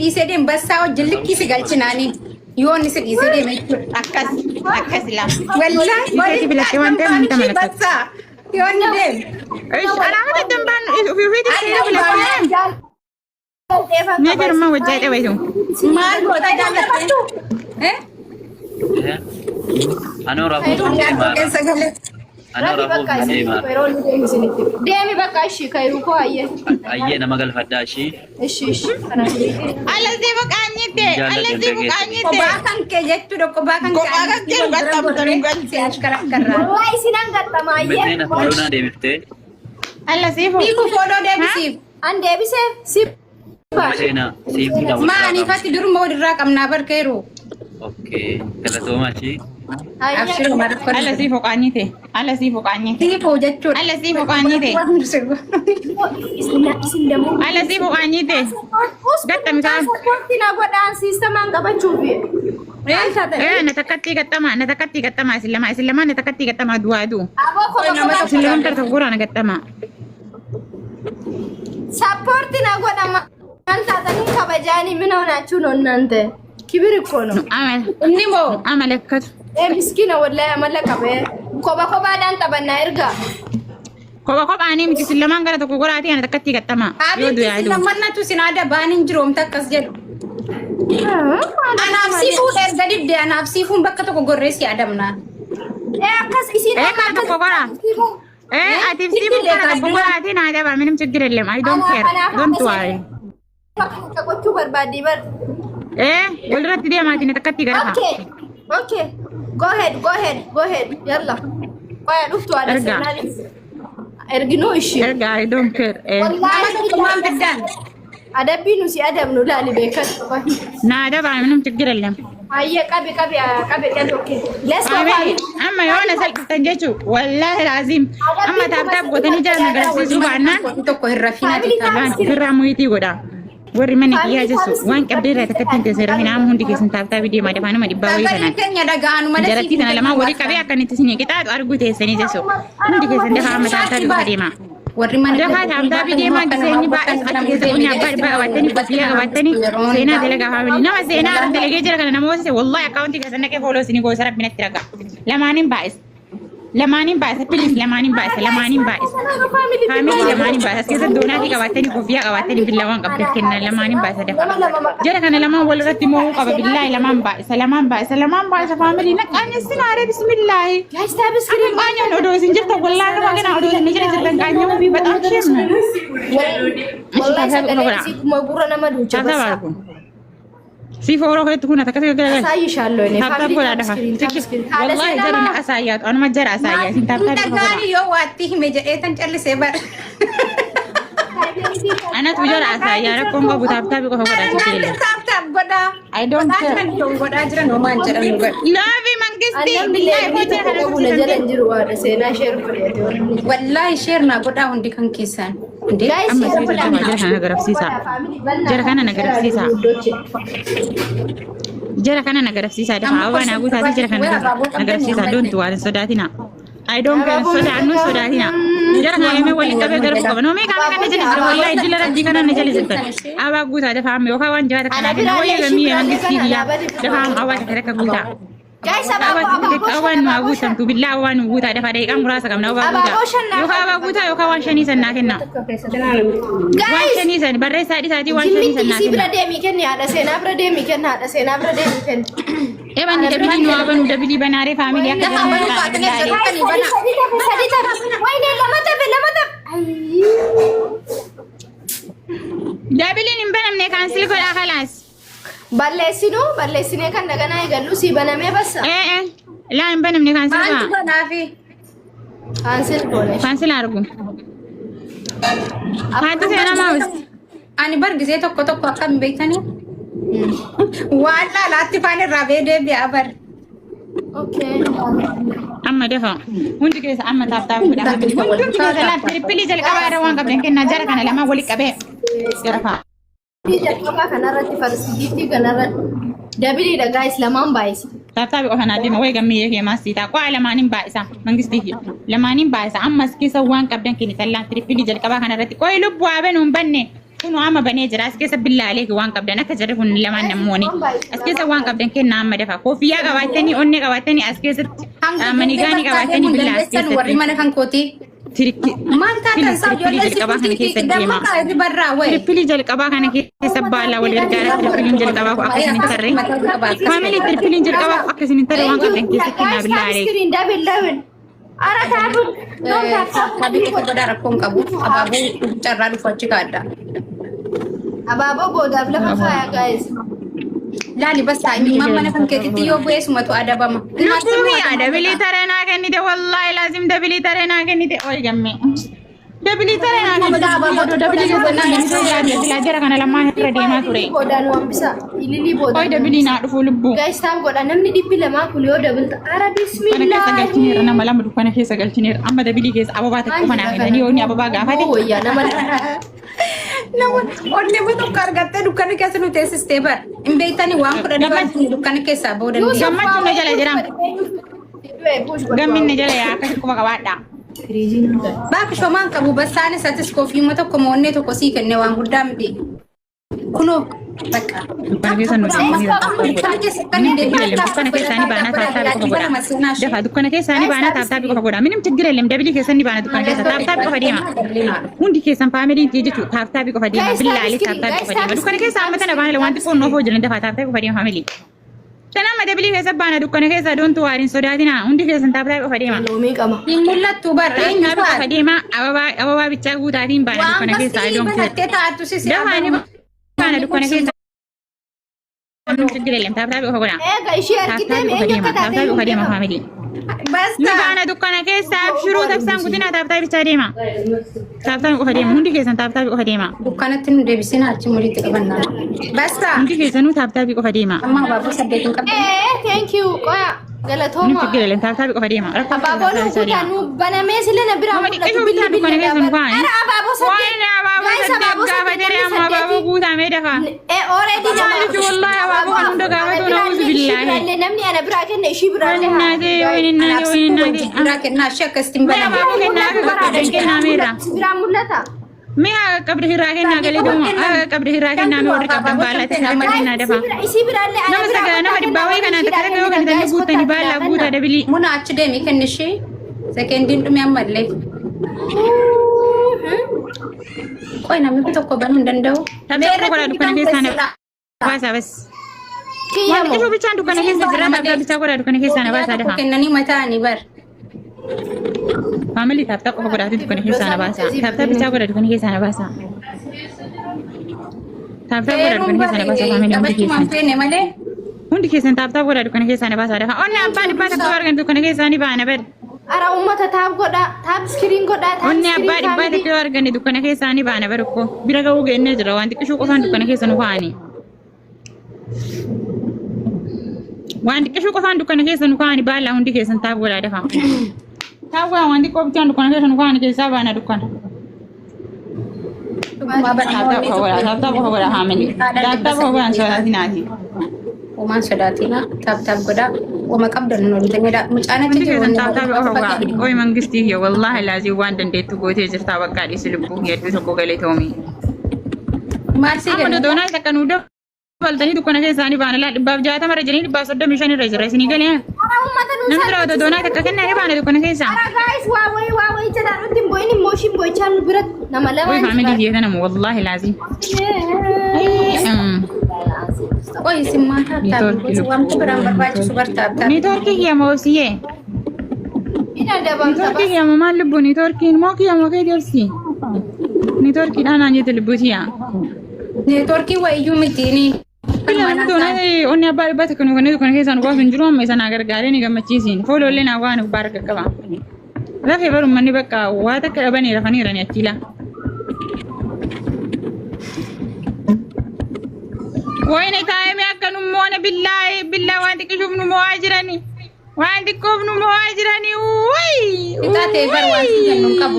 dhiisee deemu bassaa wajjin likkii si galchinaanii. Yoo inni si dhiisee deeme jechuudha. Akkas akkas laa. Wallaahi Isheeti filattee waan ta'eef hin ishii tamalakkatu. bassaa. Yoo inni deeme. Ish alaamata addan baanu ofii ofiitti seera filattee. Ni jirma wajjaa dhabeetu. Maal goota jaallatte? Eh? Anoo rafuuf hin deemaara. Keessa galee. Anoo rafuuf hin deemaara. Deemi bakka ishii kayruu koo ayyee. Ayyee nama galfadhaa ishii. Ishi ishi. Kana Alasii buqaanyitte alasii buqaanyitte. Kophaa kan kee jechuudha. Kophaa kan kee. Kophaa kan kee dhugattamu tanuu galche. Si ashkarakkarraa. Wallahi isin hangattama ayyee. Messeen follow naa deebiftee. Alasii fu. Siifu follow deebisiif. An deebisee si baashe. Seenaa siif hidha Maaniifatti duruma walirraa qabnaa barkeeru. Okay. Galatoomaa ishii. Abshiruma rakkoo. Alasii fuqaanyitte alasii fuqaanyitte. Siifu jechuudha. Alasii fuqaanyitte Isin dammoo. alasii fuqaanyitte. Gattami kaa. Support na godhaan siistamaan qabachuufi. Eh na takkatti gattama na takkatti gattama isin lama isin lama na takkatti gattama du'aa du'u. Aboo koba Nama koba. Isin lamaan gara tokko na gattama. Support na godha maal taatanii kabajaanii mina honaachuu noonnaan ta'e. Kibir እኮ ነው። Inni moo Amalakkatu. Eh miskiina wallahi amala qabee. Koba kobaadhaan taphannaa ergaa. Kopha kophaanii miti isin lamaan gara tokko goraatii ana takkatti gattama. Yoo Habiibti du'aa isin du'u. lammannatu isin aadaa ba'an hin jiru omta akkas jedhu. Anaaf siifuun erga dibde anaaf siifuun bakka tokko gorree si adamnaan. Eh akkas isiin Eh kan tokko gora. Eh atiif siifuun kana tokko goraatii naa daba minim ችግር የለም. I don't care. Don't worry. Akka gochuu barbaaddi bar. Eh walirratti deemaatii na takkatti gara haa. Okay. Okay. Go ahead, go ahead, go ahead. Yalla. Qoya dhuftu haadha Ergaa. seenaanis. Erginuu ishee. Erga I don't care. Eh Nama tokko maal fiddaan? Adabbii nu si adabnu laali beekadhu. naa daba minim ችግር የለም. Hayyee qabi qabi qabi qabi okay. Let's go Ameen. family. Amma yoo na salphiftan jechuun wallaahi laaziim amma tap tap gootanii jala na agarsiisuu baannaan Tokko hin rafiinaa waan ofirraa muyitii godha. Warri mana kiyyaa jechuun waan qabdee irraa takkatti hin teessee rafinaa amma hundi keessan tap tap deemaa dafaanuma dhibbaa wayii Sagaleen kanaan. keenya dhaga'anu malee Jarattii tana lamaan walii qabee akka inni isin qixaaxu arguu teessanii jechuun hundi keessan dafaa amma tap tap qofa deemaa. Warri mana Dafaa tap tap deemaa giseenyi baay'ee achi keessa qonni abbaa dhibbaa qabattanii koffiyyaa qabattanii seenaa dalagaa family nama seenaa dalagee jira kana namoota wallahi akkaawuntii keessan naqee follow isinii goosa rabbi natti ragaa. Lamaaniin baay'isa. Lamaaniin baay'isa please lamaaniin baay'isa lamaaniin baay'isa. Family lamaaniin baay'isa. As keessatti doonaatii qabattanii koffiyyaa qabattanii billaa waan qabdan kennan lamaaniin baay'isa dafa. Jara kana lamaan wal irratti mo'uu qaba billaahi lamaan baay'isa lamaan baay'isa lamaan baay'isa family na qaanyessin aaree bismillaahi. Guys, tap screen. Qaanyoon odoo isin jirtan wallaahi nama gana odoo isin jira jirtan qaanyoon በጣም shame ነው። Wallahi sagalee isii kuma gurra nama duucha Tap tap bassa. argu. Si fooroo keetti kun akkasii garagaraa. Asaayishaalloo inni Tap tap family godhaa tap dafa. screen tap screen. Haadha Wallaahi seenaa jara na maa? asaayyaatu anuma jara asaayyaa isin tap tap qofa godhaa. Dhagaani yoo waatti hime jedhee tan callisee bara. Anatu jara asaayyaa rakkoon qabu tap tap qofa godhaa ችግር የለም. Tap tap godhaa. I don't Godhaa care. jiran yoo godhaa jiran homaan jedhan nu godha. Love mangisti Namni billahi leelli hojii tokko kana qabu na jala hin jiru haadha seenaa share godheete warri. Wallaahi share naa godhaa hundi kan keessan. Hundee Guys, Amma share si godhaa. jara kana na garafsiisa. Jara kana na garafsiisa. Jara kana na garafsiisa dafa ababaa naa guutaati jara kana na garafsiisa don't worry sodaatina. I don't care sodaannu sodaatina. Jara kana lamee waliin qabee garbu qaba. Noomee kaama kana jala jira wallahi jila rabbii kana na jala jirtan. Abaa guutaa dafa amma yookaan waan jabaata Ana kana biraallee wayya ishii gamii biraallee mangistii kana biyyaa dhaabati dafa amma abaa takka takka guutaa. Guys, abaaboo Abaa abaaboo shan waan nu abaaboo shan. guutamtu billaa waan nu guutaa dafa daqiiqaa muraasa qabna abaa Abaaboo guutaa. shan naa Yookaan abaa guutaa yookaan waan shanii san naa kenna. Waan Guys, shanii san barreessaa dhisaatii waan shanii jimmitti san naa isii bira kenna. deemii kenni haadha seenaa bira deemii kenni haadha seenaa bira deemii kenni. Ebanni dabilii nu haa banuu dabilii banaaree family akka Lafa banuu kaatanii jala jirtanii Sadii banaa. sadii tafe sadii tafe wayne lama tafe lama tafe. Ayyii. Dabiliin hin banamne cancel godhaa kalaas. Balleessinuu balleessinee kan daganaa eegallu sii banamee bassa. Ee ee laa hin banamne cancel Maaltu godhaa. banaafi? Cancel goone. Cancel argu. Haati seenaa maawis. Ani bar gisee tokko tokko akkam beektanii? Waan laalaatti faan irraa bee deebi'a bar. Okay. Amma dafa hundi keessa amma tap tap godhaa. Hundumti keessa laaf triple jalqabaa irra waan qabdan kennaa jara kana lamaan walitti qabee gara fa'a. Jalqabaa kanarratti first gift kanarratti dabiliidha guys lamaan baay'isi. Tap tap qofa naa deema wayi gammiyyee kee maasiitaa qo'a lamaaniin baay'isa mangistii kiyya lamaaniin baay'isa ammas keessa waan qabdan kennitan laaf triple jalqabaa kanarratti qo'i lubbuu haa banuu hin banne. Kun amma banee jira. As keessa billaalee waan qabdan akka jarri kun lamaan namoonni. As keessa waan qabdan kennaa amma dafa. Koffiyyaa qabaattanii, onnee qabaattanii as keessatti manigaanii qabaattanii billaa as Dandeessan warri keessatti. mana kan kooti. Maal taatan isaa Triple ijoollee jalqabaa kana si keessa deema. damma irri barraa wayi. Triple jalqabaa kana keessa baala wal gargaara. Tripleiin jalqabaa kun akka isin hin tarree. Family, tripleiin jalqabaa kun akka isin hin tarree waan qabdan keessatti kennaa Guys, tap billaalee. screen double double. Ara tap don't tap tap. Taabii qofa godhaa rakkoon qabu. Abaaboo carraa dhufu achi kaadda. Abaaboo boodaaf lafa kaaya guys. Laali bas imimmaan mana kan keetitti yoo bu'ee sumatu adabama. Lubbuu double taree naa kennite, wallaahi laazim double taree naa kennite, ol gamme. Double taree naa kennite, odoo double keessa naa kennite yaadde silaa jara kana lamaan irra deemaa ture. Boodaan waan bisa. Ililii Oi boodaan. double naa dhufu lubbuu. Guys, tap godha namni 200 kun yoo double ara Dukkana keessa galchineera, bismillah. nama lama dukkana keessa galchineera. Amma double keessa ababaa takka qofa naa kennanii yoo inni ababaa gaafate. Wayyaa nama Nama onnee tokko argattee dukkana keessa nu teessistee bar. Hin beektanii waan 10 barsiin dukkana keessaa booda. Gammachuun na jala jira. Gamminni jala yaa akkasi quba qabaadha. Baakki shomaan qabu bassaanis atis koofiyuma tokko moonnee tokko sii kenne waan guddaa miti. Kunoo bakka. Dukkana keessa nu seeniira. Dukkana keessaanii baanaa tap tap qofa godha. Dafa dukkana keessaanii baanaa tap tap qofa godha. ምንም ችግር የለም. Double keessan ni baana dukkana keessa tap tap qofa deema. Hundi keessan familyn kee jechuudha tap tap qofa deema. Billaalee tap tap qofa deema. Dukkana keessa amma tana baana wanti foon nuuf hojjetan dafa tap tap qofa deema family. Tana amma double keessa baana dukkana keessa doontu waariin sodaatina hundi keessan tap tap qofa deema. Loomii qaba. Hin mul'attu barra Tap eenyu tap qofa deema, ababaa ababaa bichaa guutaatiin baana Waan dukkana keessa basii adoon batattee taa'attu sisi. Dafa ni baana dukkana keessa. ምንም ችግር የለም. Tap tap qofa godha. Eega ishee argitee Tap tap qofa eenyu deema. akka Tap taate tap qofa deema family. Ni Basta. baana dukkana keessa abshiruu tabsaan guddina tap tap bichaa deema. Tap tap qofa deema. Hundi keessan tap tap qofa deema. Dukkanatti nu deebisin achi muriitti qabannaa. Basta. Hundi keessanuu tap tap qofa deema. Amma abaaboo 8 hin qabdan. Ee, thank you qoya ምንም galatooma. ችግር የለም. Tap tap qofa deema. Rakkoo Abaaboon tap tap bichaa guutaa deema. nu banamee sila na biraa Nama mul'atu xiqqishuu billi bitaa dukkana billi keessa nu kaa'ani. Ara abaaboo 8. Waan abaaboo Guys, 8 abaaboo gaafa 8 jedhee namni amma abaaboo saddeeti. guutamee dafa. Eh, already nama. Maaliif wallahi abaaboo kan hunda gaafatu na'uuzu billaahi. Namni ana biraa kenne ishii biraa Wayinnaatee wayinnaatee wayinnaatee. Biraa kennaa ishee akkasitti hin Mee banamu. abaaboo kennaa akka qabdan kennaa meerra. Biraa mul'ata. Mee haa qabde hirraa kennaa galee duuma haa qabde hirraa kennaa mee warri qabdan baalaatti akka kennaa dafa. Isii biraallee ana Nama biraa sagal nama dhibbaa wayii kanaan takka takka yoo kennitanii guuttanii baala guutaa double. Muna achi deemi kenni ishee. Sekendiin dhume ammallee. Qoy namni tokko banuu hin danda'u. Tap tap qofa dukkana keessaa na baasaa bas. Waan xiqqoo bichaan dukkana keessa jira tap tap bichaa godhaa dukkana keessaa na baasaa dafa. Kennanii mataanii bar. Family, tap tap qofa godhaati dukkana keessaa na baasaa. Tap tap bichaa godhaa dukkana keessaa na baasaa. Tap tap godhaa dukkana keessaa na baasaa family hundi Taphachumaan keessan. feene malee. Hundi keessan tap tap godhaa dukkana keessaa na baasaa dafa. Onni abbaan 100 argan dukkana keessaa ni baana bar. Ara uummata tap godhaa, tap screen godhaa, tap Onni screen abbaa dhibbaa family. tokko yoo arganne dukkana keessaa ni baana barukkoo. Bira ga'uu geennee jira waan xiqqishuu qofaan dukkana keessa nu kaa'ani. Waan xiqqishuu qofaan dukkana keessa nu kaa'ani baala hundi keessan tap godhaa dafa. Tap godhaa waan xiqqoo bichaan dukkana keessa nu kaa'ani keessaa baana dukkana. Dhugumaa Tap tap qofa godhaa, tap tap qofa godhaa haamini. Tap tap qofa godhaan sodaatinaati. Uumaan sodaatina tap tap godhaa. Uuma qabdan nu oltanii mucaan achi Hundi jiru. keessan tap tap qofa godhaa. Ooyi mangistii kiyya wallaahi laazii waan dandeettu gootee jirtaa bakka dhiisi lubbuu hedduu tokko galatoomi. Maal sii Amma kennu? doonaa isa kan nu dabaltanii dukkana keessaanii baana laa 160 irra jiranii 135 irra jira isinii galee. Ara uummata nu Namni biraa otoo doonaa takka kennaa ni baana dukkana keessaa. Ara guys, waa wayii waa wayii jedhaa nutti hin bo'in immoo ishiin bo'ichaa nu bira nama Ooyi lamaan family kiyya kana wallahi laazii. Qoy isin maal tap tap wanti biraan barbaachisu bar tap tap. Networkii kiyya moo siyyee? Ina dabamta Networkii kiyya moo maal lubbuu networkiin moo kiyya moo kee deebsi? Networkiidhaan naan jette lubbuu tiyya. Networkii wayiyyuu mitiini. Bila namni doonaa onni abbaa 100 nu kennee dukkana keessaa nu baasu hin jiru amma isa naa gargaaree ni gammachiisiin. Fooloollee naa waan gubbaa arga qaba. Rafee baru manni bakka waa takka dhabanii rafaniirani achi laa. Wayne taa'ee akka nu moone billaahi billaa waan xiqqishuuf nu mo'aa jirani. Waan xiqqoof nu mo'aa jirani. Wuyi! Ixaa ta'e bar waan si kennu hin qabu.